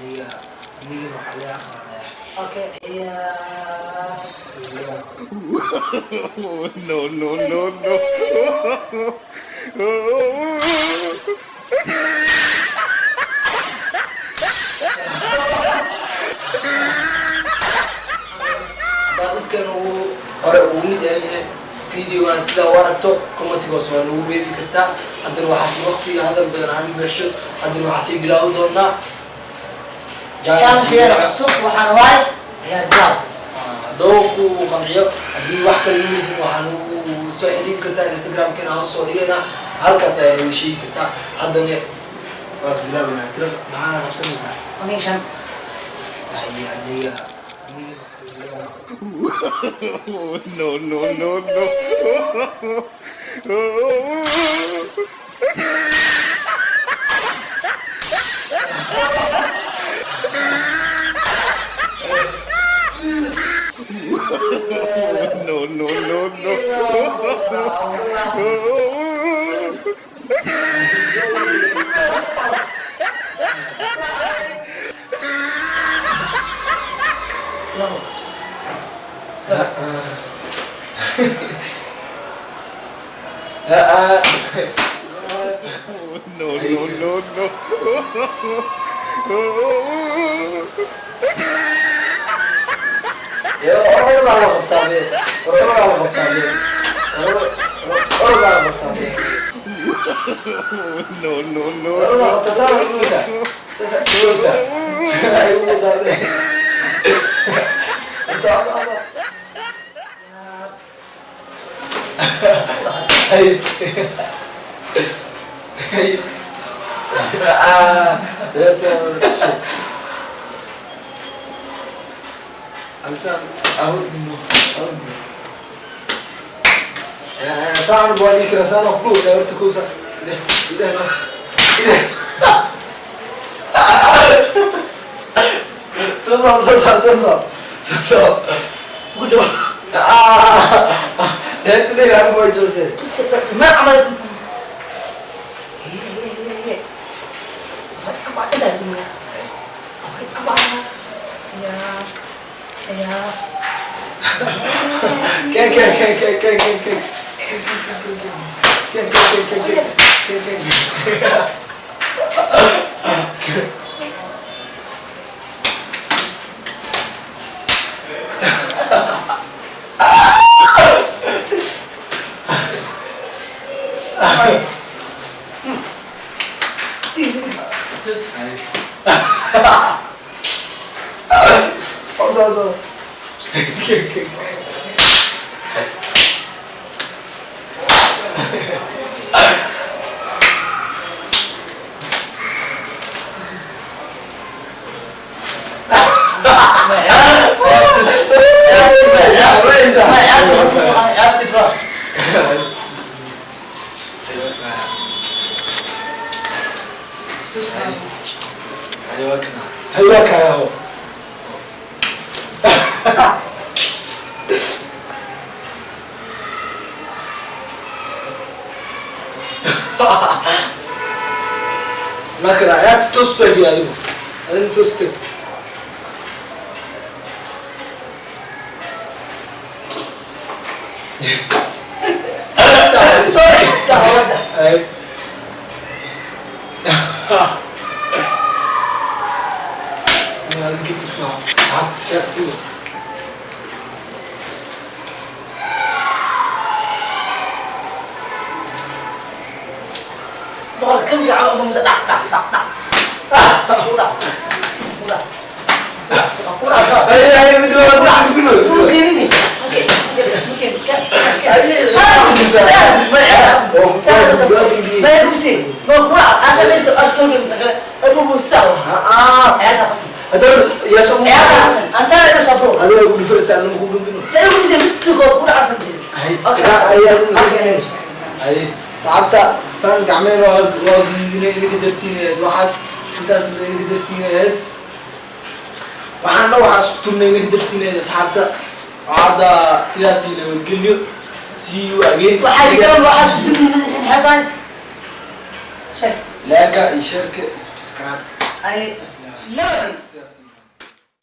Aniga anigana waxaa leeyahay 4 aan leeyahay. Okay, ciyaar. No, no, no, no. Haddaa dadkan ugu hore ugu mid ahayn videogan sidaa u aragto, commentigoos waa nagu reebi kartaa. Haddana waxaasi waqtiga hadal badan aan bersho, haddana waxaasii bilaabi doonaa Challenge cusub waxaan waay ciyaar bilaab. Haddaba ku qanciyo, haddii wax kale nugeysan, waxaa nagu soo xiriiri kartaa Instagramkeena hoos soo dhigayna, halkaas ayaa nagu sheegi kartaa. Haddana waas bilaabanaa. Tira maxaa qabsanaysaa? Aniga 5. Haye, aniga aniga No, no, no, no. No, no, no, no. 2. Ah. No, no, no, no. Orodaa la qabtaa be, orodaa la qabtaa be, orodaa la qabtaa be. No, no, no. Orodaa qabtaa, saa ugusa saasa ugusa ay ugu be, saa saa saa. Ay ay ah, Alsan ahurdino ahurdino saan buu adii kara saan oo ku horta kowsa ideh ideh ideh soo soo soo soo soo soo soo. Ku dhaw. Ah, ideh aan buu jose. Ma camalaysan 4, 4, intaa 4, 4, ciyaar ciyaar. Ken ken ken ken ken ken ken ken ken ken ken ken ken ken. Sus. Soo soo soo. Ken ken. Ciyaarti bro. Sus. Haywaakaya. Marka ciyaarta toos u taagi, adigu adina toos u tag. 3, 3. Ay. Adinka bisma shaatiga. Boqol kamsa camal uma dhac dhac dhac dhac. Ku dhac. Ku dhac. Ku dhac. Ay ay, mid waa ku Ku keenini. Okay. Okay. Ay. Ma kumsi. Ma ku dhac. Asalayso asoogi mutaqala. Abu musaw. Ah. Ciyaarta qasan. Hada yaa soo. Ciyaarta qasan. Ansaa sabro. Adiga ugu dhufrata anna ku gambino. Sare kumsi midkood ku dhacsan jirin. Ay. Okay. Ay adigu. Ay saxaabta, saan gacmeen waa guduudinay ininka dartiinayd, waxaas intaas ba ininka dartiinayd, waxaana waxaas ku turnay ininka dartiinayd. Asxaabta, hadda sidaasii nabadgelyo, see you again. Waxaa jira waxaas ku dib madaxin xeetaan. Sheeg. Like iyo shareka iyo subscribe. Ay, Taas leedahay. labadii. Sidaas.